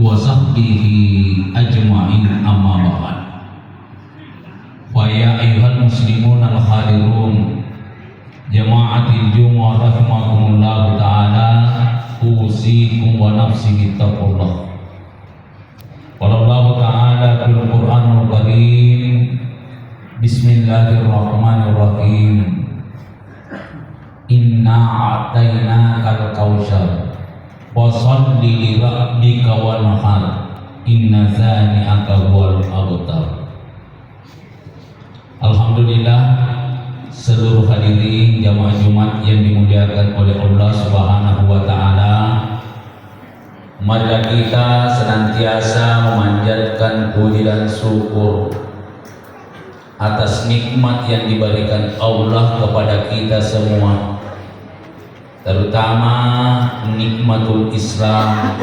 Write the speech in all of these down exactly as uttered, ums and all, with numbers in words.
وصحبه أجمعين، أما بعد. فيا أيها المسلمون الحاضرون، جماعة الجمعة رحمكم الله تعالى، أوصيكم ونفسي بتقوى الله. قال الله تعالى في القرآن الكريم، بسم الله الرحمن الرحيم. إنا أعطيناك الكوثر، فصل لربك وانحر، إن شانئك هو الأبتر. Alhamdulillah, seluruh hadirin jamaah Jumat yang dimuliakan oleh Allah Subhanahu wa Ta'ala, marilah kita senantiasa memanjatkan puji dan syukur atas nikmat yang diberikan Allah kepada kita semua, terutama nikmatul Islam.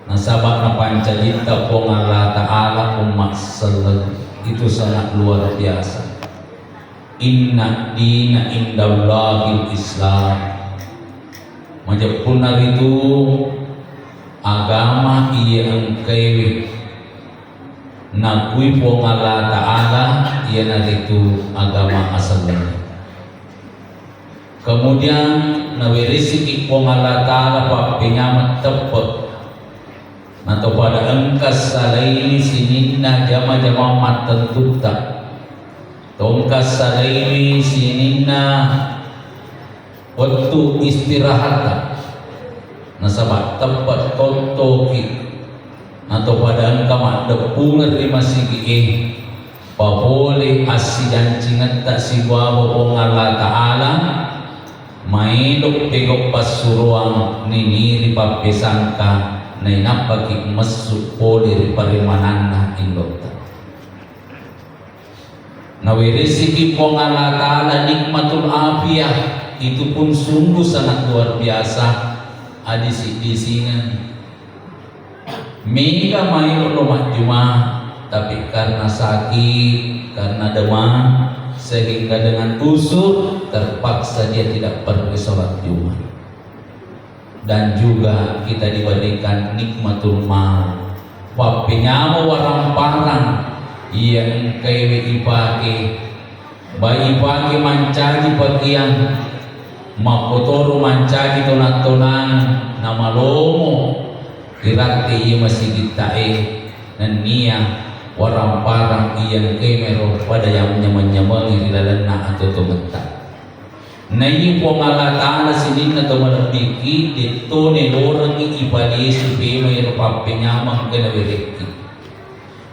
Nasaba napancajitta Puang Allah Ta'ala umma selleng, itu sangat luar biasa. Inna dina indallahil Islam. Majeppunna ritu agama iya engkaewe nakui Puang Allah Ta'ala, iyanaritu agama aselleng. Kemudian naweresiki Puang Allah Ta'ala pappenyameng teppe, nato pada engka salaini sininna jama-jama mattentutta, tongka salaini sininna wettu istirahatta, nasaba teppe tottoki, nato pada engka maddeppungeng ri masigi'e, papole assijancingetta sibawa Puang Allah Ta'ala, maelo pegau passuroang niniri pappesangka, nainappaki messu pole ri paremananna indotta. Naweresiki Puang Allah Ta'ala nikmatul afiyah, itu pun sungguh sangat luar biasa, adisi-disingeng. Mega maelo lo majjuma, tapi karena sakit, karena demam, sehingga dengan uzur terpaksa dia tidak pergi sholat Jumat. Dan juga kita diberikan nikmatul mal, pappenyama waramparang iya engkaewe ipake, baik ipake mancaji pakeang, makkotoro mancaji tonang-tonang, namalomo iratte iya masigitta'e, nennia waramparang iya engkaemero pada yang nyameng-nyamengi ri lalenna atuo-tuongetta. Naiya Puang Allah Ta'ala sininna to malebbiki, detto nelorengngi ipadesu pemai ro pappenyameng engka nawerekki.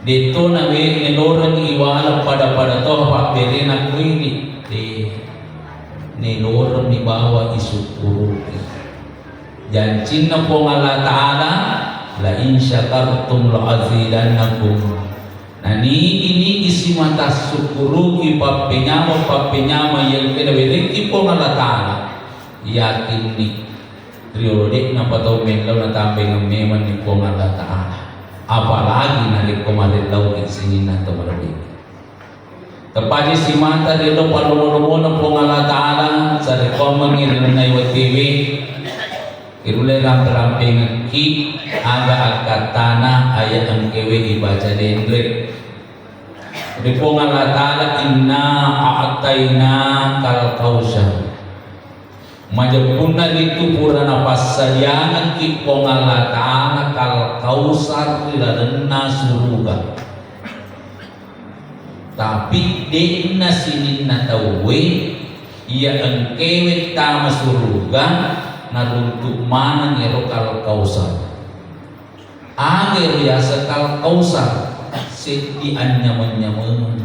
Detto nawe-, nelorengngi iwaleng pada-pada to papperena kuini. De, nelorengmi bawa isukkuruki. Jancinna Puang Allah Ta'ala, "La in syakartum la azidannakum." Nanigi-nigi simata sukkuruki pappenyama-pappenyama iya engka nawerekki Puang Allah Ta'ala, yakinni riolo de'napa tau mellau natambengeng memanni Puang Allah Ta'ala. Apalagi narekko marellauki sininna to malebbi. Tepaji simata riolo pallomo-lomona Puang Allah Ta'ala, sarekkoammengngi ri lalenna wettuewe. Irulle rampe-rampengekki aga akkattana ayat engkaewe ibaca denre. Ri Puang Allah Ta'ala, "Inna a'tainakal kautsar." Majeppunna ritu pura napassadiangekki Puang Allah Ta'ala kal kautsar ri lalenna suruga. Tapi de'na sininna tauwe iya engkaewe tama suruga naruntu maneng ero kal kautsar. Aga ero yaseng kal kautsar? Seddi anyameng-nyameng.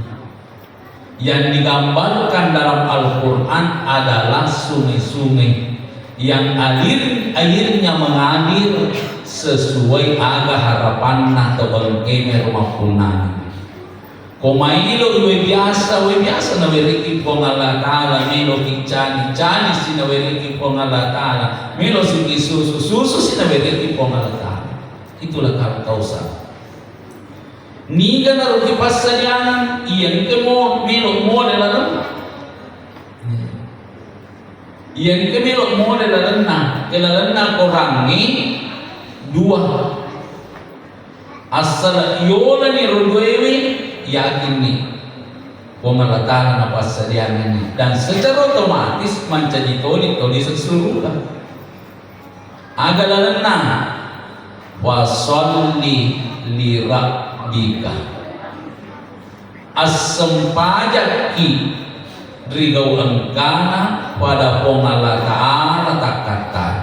Yang digambarkan dalam Al-Quran adalah sungai-sungai yang alir, airnya mengalir sesuai aga harapanna tau engkae mero mappunnangi. Ko maelo wae biasa, wae biasa nawerekki Puang Allah Ta'ala, melo kiccani, cani si nawerekki Puang Allah Ta'ala, melo siki susu, susu si nawerekki Puang Allah Ta'ala. Itulah kal kautsar. Niga naro kipassadiangang, iya engka mo melo mole lalenna. Iya engka melo mole lalenna, ke lalenna korangnge, Assala yolani ro duewe, yakinni Puang Allah Ta'ala napassadiangenni, dan secara otomatis mancaji toli, toli suruga. Aga lalenna? Fasalli li rabbika. Assempajakki ri gau engkana pada Puang Allah Ta'ala takkattai.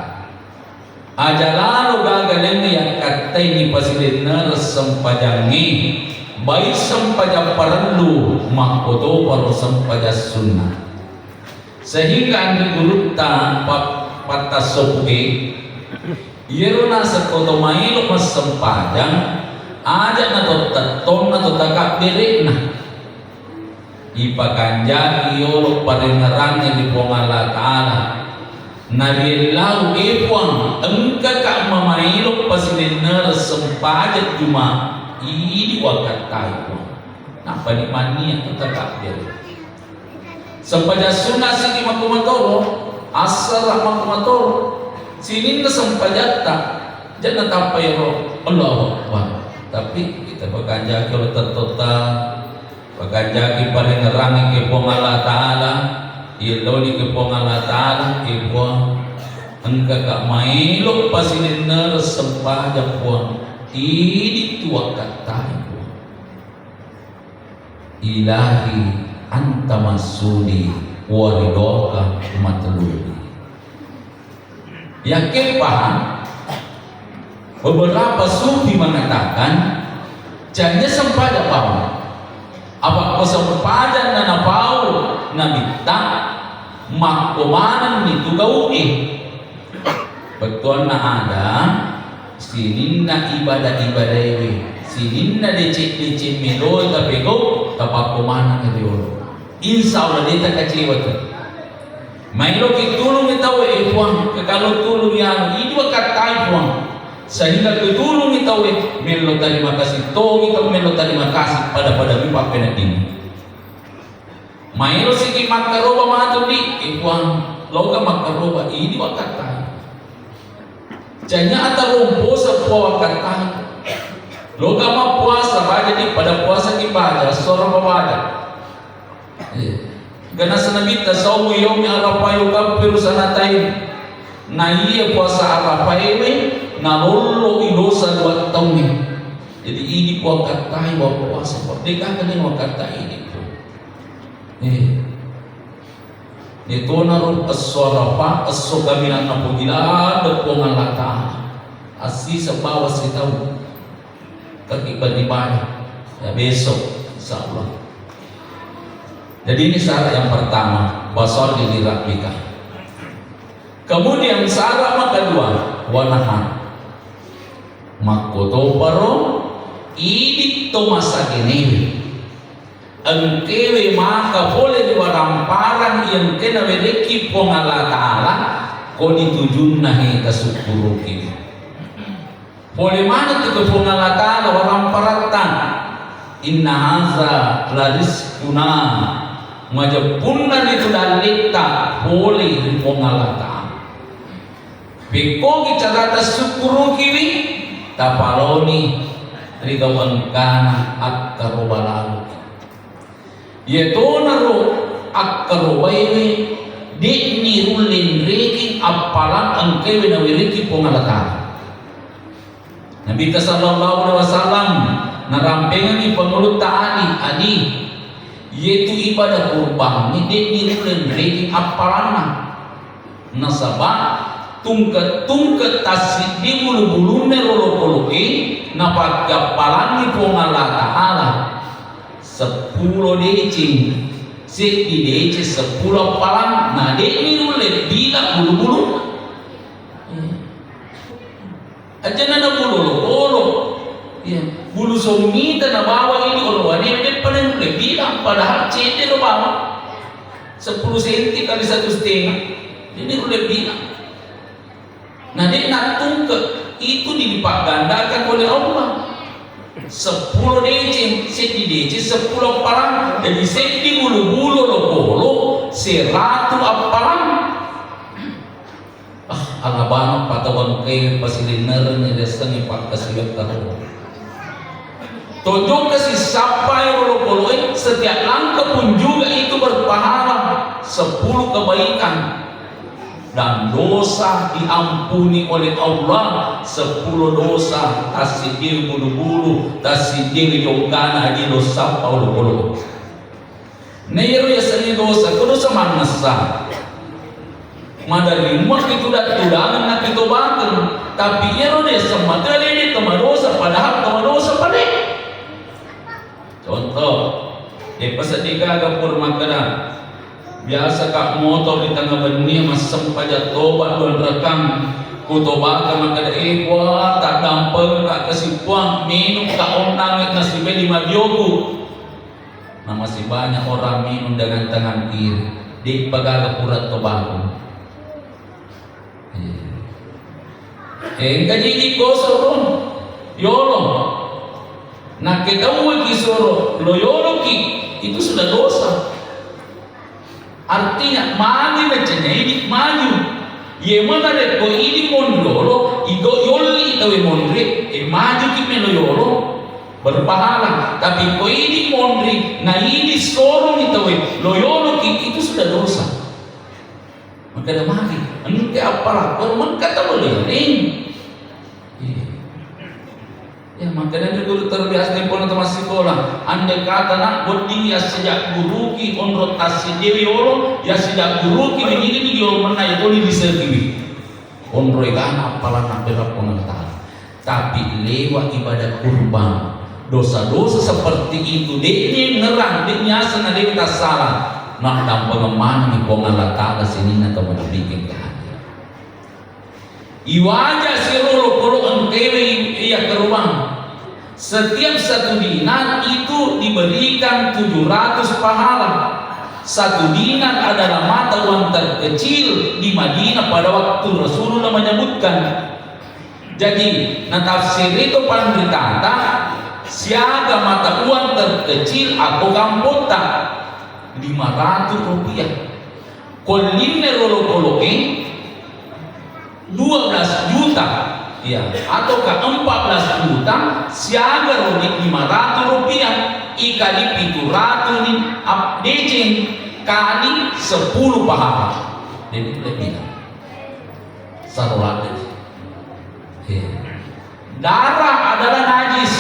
Aja lalo gaga lengnge yakkattai ni pasilennereng sempajangnge, baik sempajang parellu makkotoparo sempajang sunnah. Sehingga anre gurutta pa-, pattassopu'e, iyero naseng ko to maelo massempajang, aja na to tettonna to takabbere'na. Ipakanjaki yolo parengngerangnge ri Puang Allah Ta'ala. Nariellau, e Puang, engkaka mamaelo pasilennereng sempajang juma, idi wakkattai Puang. Nappa ni mannia tu takabbere. Sempajang sunna siki makkumatoro, assara makkumatoro. Sininna sempajatta, janna tappa ero, Allahu Akbar. Tapi kita pakanjaki yolo tettotta. Pakanjaki parengngerangnge ke Puang Allah Ta'ala, yelloni ke Puang Allah Ta'ala, e Puang, engkaka maelo pasilennereng sempajang Puang, idi tu wakkattai Puang. Ilahi anta maksudi wa ridhoka matlubi. Yakke paham, beberapa sufi mengatakan, janja sempajang pau. Apa ko sempajang na napau nabitta, makko manenni tu gau'e. Bettuanna ada, sininna ibadah-ibadaewe, sininna deceng-deceng meloe tapegau, tapakko maneng riolo. Insya Allah de takecewa tu. Maeloki tulungi tauwe, e Puang, kekalo tulungi anu, idi wakkattai Puang. Sehingga ku tulungi tauwe, mello tarima kasih, togi tau mello tarima kasih, pada-pada mi pappeneddingi. Maelo siki makkaroba matu di, e Puang, loka makkaroba, idi wakkattai. Canya atarompo seppo wakkattai. Loka mappuasa, baja di, pada puasa ki baja, soro baja. Iya. Ganasa Nabitta, "Saumu yaumi Arafah yukaffiru sanatain." Na iya puasa Arafah ewe, nalollo i dosa dua taungnge. Jadi idi puakkattai wa puasa, Pak. Deka kene wakkattai idi tu. Eh. Detonaro esso Arafah, esso kaminang napoji ladde Puang Allah Ta'ala. Assisa bawa sitau. Tertib beribadah. Ya, besok, insya Allah. Jadi, ini syarat yang pertama, "Fasalli li rabbika." Kemudian syarat yang kedua, "Wanhar." Makkotoparo idi to masagenewe. Engkewe maka pole ri waramparang iya engke nawerekki Puang Allah Ta'ala, ko ditujunna he tasukkuruki. Pole maneng tu ke Puang Allah Ta'ala waramparatta. Inna haza la rizquna. Majeppunna ritu dalletta pole ri Puang Allah Ta'ala. Pekkogi carata sukkurukiwi, tapaloni ri gau engkana akkaroba laloki. Iyatonaro akkarobaiwe de'ni rulle nrekeng appalang engkaiwe nawerekki Puang Allah Ta'ala. Nabitta sallallahu alaihi wasallam narampengengi pangulutta Ali, Ali, iyetu ibadah kurbangnge de'ni rulle nrekeng appalanna. Nasaba tungke-tungke tassiddi bulu-bulunna ro lokolo'e napakkappalangngi Puang Allah Ta'ala. Seppulo deceng, seddi deceng, seppulo appalang, na de'ni nulle bilang bulu-bulunna. Ajana na bulu olokolo. Iya, bulu sommita nabawa idi olowane, deppa nulle bilang, padahal cedde ro bawang. Sepuluh senti kali satu setengah. Jadi nulle bilang. Na de' nattungke, itu dipaggandakan oleh Allah. Seppulo deceng, seddi deceng, seppulo appalang. Jadi seddi bulu-bulu olokolo, seratu appalang. Ah, Alabang patawang kai pasilinnereng riaseng pakkasiwetta ro. Tojokka sisappai olokoloe, setiap langkah pun juga itu berpahala sepuluh kebaikan. Dan dosa diampuni oleh Allah, sepuluh dosa, tassiddi bulu-bulu, tassiddi jonggana, aji dosa olokoloe. Na iyaro yasengnge dosa, ko dosa mannessa. Maderri muakki tudang-tudangeng nakkitobakeng. Tapi iyaro de semmatu alede tamadosa, padahal tamadosa pale. Contoh, depa seddi gaga pura makkeda, biasa ka motor di tengah benni massempajang toba dua rekang, kutobakeng makkeda, eh, wah, taddampengeng ka kasi puang, minum ka onnang nasibai lima bioku. Na masih banyak orang minum dengan tangan kiri, de'pa gaga pura tobakeng. Iya. Eh, engka jiji kosoro yolo. Nakke tauweki soro lo yoloki, itu sudah dosa. Artinya, magi macenna idi maju. Ye mana rekko idi monri yolo, igo yolli tawe monri, e majuki melo yolo, berpahala. Tapi ko idi monri, na idi sorong tawe lo yoloki, itu sudah dosa. Makkeda magi, engka appala, ko mengka tabelereng. Iya. Ya, makanya guru terbiasa tempona tau massikola. Andai kata nak wedding ya sejak guruki onro tassi dewi olo, ya sejak guruki begini ni yolo menna ya toni disertiwi. Onro egana appalanna bela Puang Allah Ta'ala. Tapi lewat ibadah kurban, dosa-dosa seperti itu, deknya ngerang, deknya asana dewi tassala. Nak dampengeng manengi Puang Allah Ta'ala sininna tau manabikin kehadir. Iwaja siro olokolo engkewe iya kerubang. Setiap satu dinar itu diberikan tujuh ratus pahala. Satu dinar adalah mata uang terkecil di Madinah pada waktu Rasulullah menyebutkan. Jadi, natafsir itu panritata, siaga mata uang terkecil aku kampota, lima ratus rupiah. Kollinne rolo koloke, dua belas juta, ya, ataukah empat belas juta, siaga roni lima ratus rupiah, ikali pitu ratus ni abdeceng kali sepuluh pahala. Jadi, lebih lah. Satu ratus. Ya. Darah adalah najis.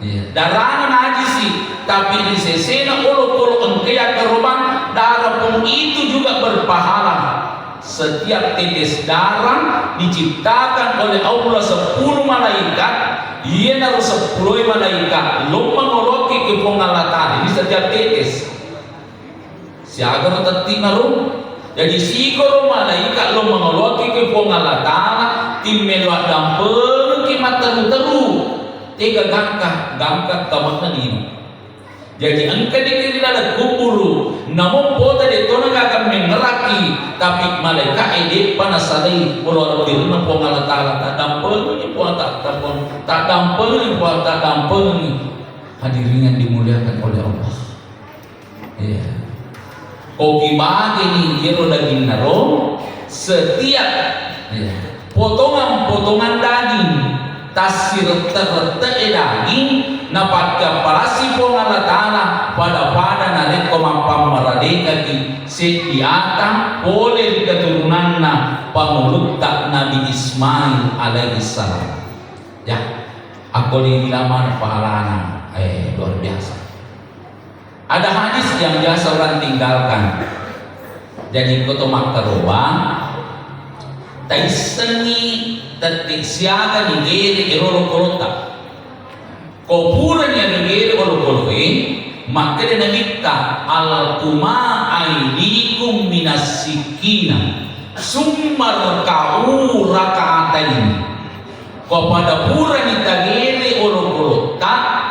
Iya, darahna najisi, tapi ri sesena olokolo engka yakkarobang, darah pun itu juga berpahala. Setiap tetes darah diciptakan oleh Allah sepuluh malaikat, iyanaro sepuluh malaikat lommang oloki ke Puang Allah Ta'ala di setiap tetes. Siagaro tetti'na ro. Jaji, sikoro malaika lo mangoloki ke Puang Allah Ta'ala, timmelo addampengengki matteru-teru. Tega gangka, gangka kamakna lino. Jaji, engka diki ri laleng kuburu, namo pota de tona gaga mengeraki, tapi malaika e de'pa nasalai pura lebbirenna Puang Allah Ta'ala, taddampengengi Puang, taddampengengi Puang, taddampengengi. Hadirin yang dimuliakan oleh Allah. Iya. Ko kibageni iyaro daginna ro, setiap, iya, potongan-potongan daging tassirette-rette'e daging, napakkiapparassi Puang Allah Ta'ala, pada-pada narekko mappammaradekaki seddi ata pole ri keturunanna pangulutta Nabi Ismail alaihissalam. Ya, akko lilama pahalana, eh, luar biasa. Ada hadis yang biasa orang tinggalkan. Jadi, ko to makkaroba, taissengi tette siaga ni gere ero lokolotta. Ko purani ero gere olokoloe, makkeda Nabitta, "Alkuma aidikum minas sikina, summa rka'u raka'ataini." Ko pada purani tagere olokolotta,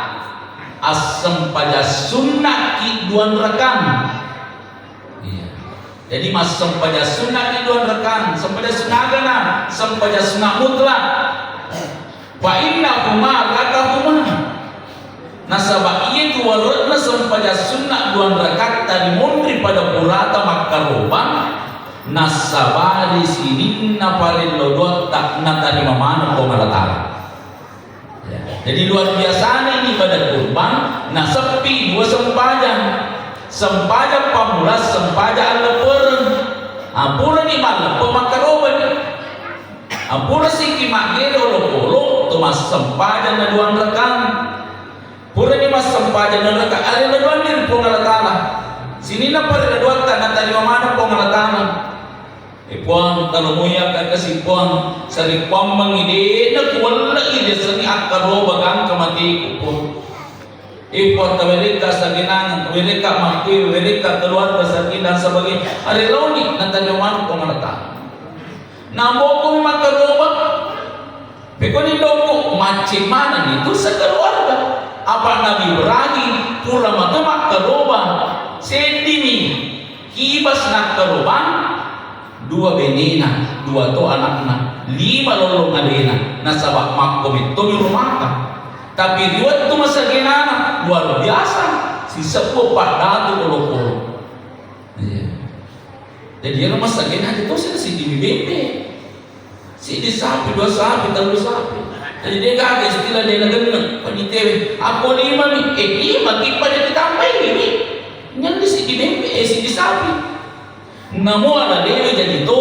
assempajang sunnaki dua rakang. Iya. Jadi, massempajang sunnaki dua rakang, sempajang sunnah agana, sempajang sunnah mutlak. Fa innahuma rakahuma. Nasaba iye tu ware'na sempajang sunnah dua rakatta rimonri pada purata makkarobang, Nassabari sininna parello doatta natarima maneng Puang Allah Ta'ala. Ya. Jadi luar biasana ini ibadah kurban, naseppi dua sempajang. Sempajang pammulas, sempajang allepereng. Ah, purani malleppe makkarobani. Ah, pura siki maggere olokolo, to massempajang na dua rakaat. Purani massempajang na dua rakaat, are na doanni ri Puang Allah Ta'ala. Sininna parello doatta natarima maneng Puang Allah Ta'ala. E Puang, talomoya ka kasi Puang, sarekkuammengngi de'na kuwelle'i riasengnge akkaroba gangka mateku Puang. E Puang, tawerekka sagenangeng, werekka makkue, werekka keluarga sakinah dan sebagainya. Are laoni natarima maneng Puang Allah Ta'ala. Nambokkomi makkaroba. Pekoni dokku, maccing manenni tu sekeluarga. Apa Nabi Ibrahim pura mate makkaroba, seddimi kibas nakkarobang dua benena, dua to anakna, lima lollong alena, nasaba makko mettomi rumaka. Tapi ri wettu masagenana luar biasa, sisebbu paddatu olokolo. Iya. Jadi iyaro masagenana aja tosi siddi bembe. Siddi sapi, dua sapi, tellu sapi. Jadi de gaga istilah de nagenneng. Panitewe, akko lima mi, eh lima ki pada ditambahi mi. Nyandi siddi bembe, eh siddi sapi. Namo ala dewe jadi to,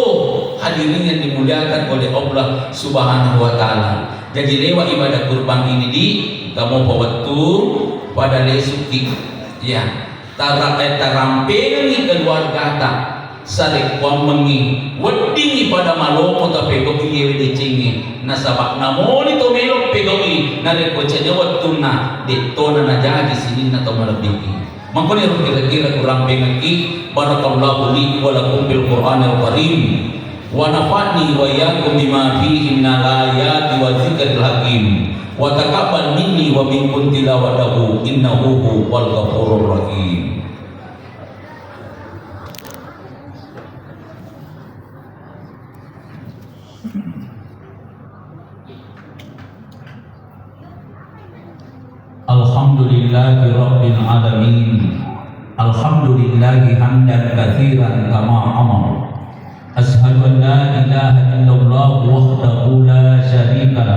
hadirin yang dimuliakan oleh Allah Subhanahu wa Ta'ala. Jadi lewat ibadah kurban ini di kamu pawettu pada lesuki. Ya. Tara-, eh, tarampengengngi keluargata, sarekkuammengngi weddingngi pada malomo tapegau'i yewe decengnge, nasaba namoni to melo pegau'i narekko cedde wettunna de'tona najaji sininna to malebbi'e. Makkoniro kira-kira kurampengekki, barakallahu li wa lakum fil Qur'anil Karim. Wa nafa'ni wa iyyakum bima fihi minal ayati wa dzikril hakim. Wa taqabbal minni wa minkum tilawatahu innahu huwal ghafurur rahim. Alhamdulillahi Rabbil Alamin. Alhamdulillahi hamdan katsiran kama amar. Asyhadu an la ilaha illallah wahdahu la syarika lah.